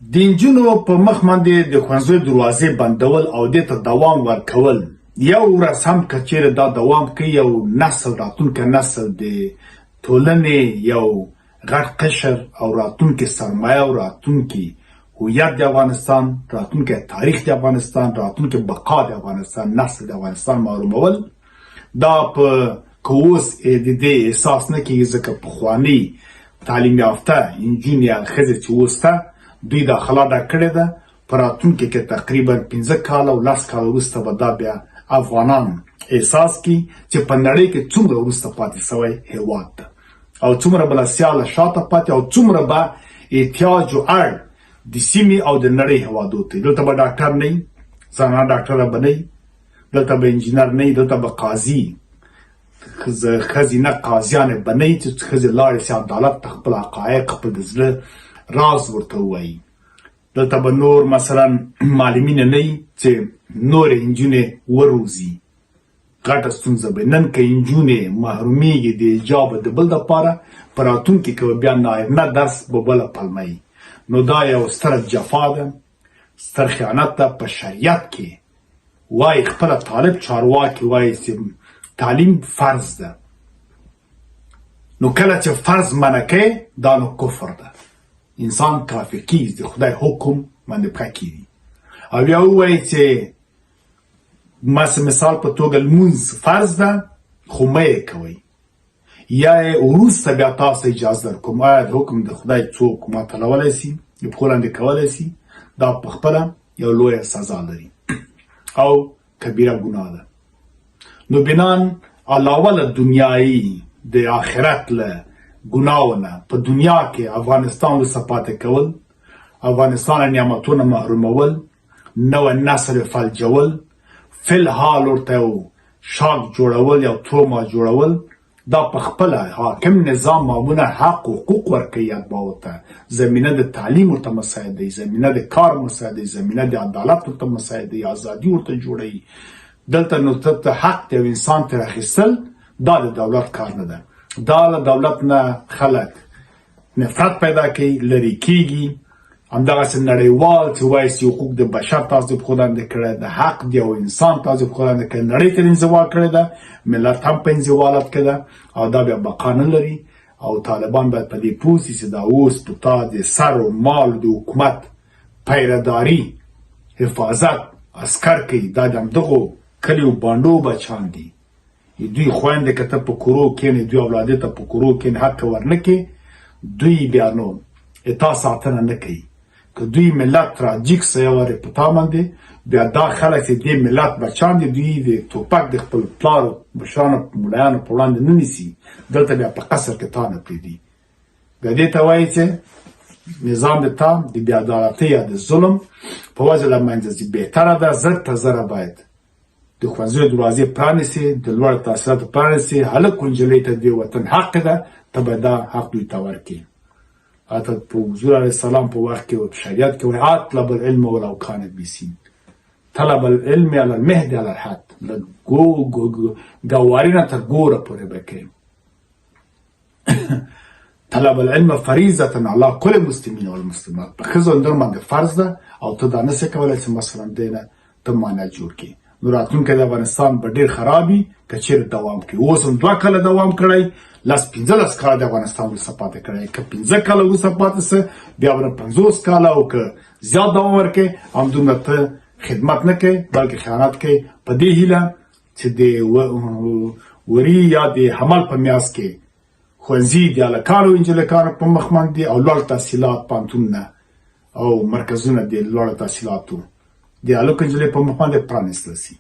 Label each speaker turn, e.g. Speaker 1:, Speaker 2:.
Speaker 1: د نجونو په مخ باندې د ښوونځیو دروازې بندول او دې ته دوام ورکول، یو ورځ هم که چیرې دا دوام کوي، یو نسل، راتلونکی نسل، د ټولنې یو غټ قشر او راتلونکې سرمایه او راتلونکي هویت د افغانستان، راتلونکی تاریخ د افغانستان، راتلونکې بقا د افغانستان، نسل د افغانستان محرومول، دا په که اوس یې د دې احساس نه کېږي، ځکه پخواني تعلیم یافته نجونې یا ښځې چې اوس شته، دوی دا خلا ډک کړې ده. په راتلونکي کې تقریبا 5 کاله او 10 کاله وروسته به دا بیا افغانان احساس کړي چې په نړۍ کې څومره وروسته پاتې شوی هېواد ده او څومره به له سیاله شاته پاتې او څومره به احتیاج او اړ د سیمې او د نړۍ هېوادو ته. دلته به ډاکټر نه وي، زنانه ډاکټره به نه وي، دلته به انجینر نه وي، دلته به قاضي ښځینه قاضیانې به نه وي چې ښځې لاړې سي عدالت ته، خپل حقایق، خپل د زړه راز ورته ووایي. دلته به نور مثلا معلمین نه وي چې نورې نجونې وروزي. غټه ستونزه به نن که نجونې محرومیږي د حجاب د بل دپاره، په راتلونکي کې به بیا نارینه درس به بله پلمه وي. نو دا یو ستره جفا ده، ستر خیانت ده. په شریعت کې وایي، خپله طالب چارواکي وایي چې تعلیم فرض ده. نو کله چې فرض منع کوي، دا نو کفر ده، انسان کافر کیږي، د خدای حکم باندې پښه کیږي. او یا ووایي چې مثال په توګه لمونځ فرض ده خو مه یې کوئ، یا یې وروسته بیا تاسو اجازه درکوم، آیا د حکم د خدای څوک معطلولی سي، د پښو لاندې کولی سي؟ دا په خپله یو لویه سزا لري او کبیره ګناه ده. نو بنان علاوه له دنیایي د آخرت له ګناو نه، په دنیا کې افغانستان وروسته پاتې کول، افغانستان له نعمتونو محرومول، نوی نسل فلجول، فی الحال ورته یو شاک جوړول، یو تروما جوړول، دا په خپله حاکم نظام معمولا حق حقوق ورکوي اتباعو ته، زمینه د تعلیم ورته مساعدوي، زمینه د کار مساعدوي، زمینه د عدالت ورته مساعدوي، ازادي ورته جوړوي. دلته نو ته حق د یو انسان تر اخیستل، دا د دولت کار نه ده. دا له دولت نه خلک نفرت پیدا کوي، لرې کیږي. همدغسې نړیوال چې وایي چې حقوق د بشر تاسو د پښو لاندې کړی ده، حق د یو انسان تاسو د پښو لاندې کړی، نړۍ ته انزوا کړې ده، ملت هم په انزوا حالت کې ده او دا بیا بقا نه لري. او طالبان باید په دې پوه سي چې دا اوس په تا د سر او مال د حکومت پیرداري، حفاظت عسکر کوي، دا د همدغو کلیو بانډو بچان دي. دوی خویندې که ته په کورو کېنې، دوی اولادې ته په کورو کېنې حق ورنه کې، دوی بیا نو اتا ساتنه نه کوي. که دوی ملت راجیک سه یو وارې په تا باندې، بیا دا خلک چې دې ملت بچان دي، دوی د توپک د خپل پلار مشرانو ملایانو په وړاندې نه نیسي. دلته بیا په قصر کې تا نه پرېږدي. بیا دې ته وایي چې نظام د تا د بې عدالتۍ یا د ظلم په وجه له منځه ځي. بهتره ده زر تر زره باید د ښوونځیو دروازې پرانیسي، د لوړو تحصیلاتو پرانیسي، هلک او نجلۍ ته د وطن حق ده، ته به دا حق دوی ته ورکړي. حتی په حضور علیه السلام په وخت کې او په شریعت کې وایي اطلب العلم ولو کان بسین، طلب العلم علی المهد علی الحد، له ګواري نه تر ګوره پورې به کوي. طلب العلم فریضه علی کل مسلمین والمسلمات، په ښځو او نر باندې فرض ده او ته دا نسې کولی چې مثلا دې نه ته مانع جوړ کړې. نو راتلونکی د افغانستان به ډېر خراب وي که چېرې دوام کوي. اوس هم 2 کاله دوام کړی، 10 15 کاله د افغانستان وروسته پاتې کړی. که 5 کاله وروسته پاتې سه، بیا به 50 کاله، او که زیات دوام ورکړي، همدومره ته خدمت نه کوي بلکې خیانت کوي. په دې هیله چې د وري یا د حمل په میاشت کې ښوونځي د هلکانو او نجلکانو په مخ باندې او لوړ تحصیلات، پوهنتونونه او مرکزونه د لوړو تحصیلاتو د هلک نجلۍ په مخ باندې پرانیستل سي.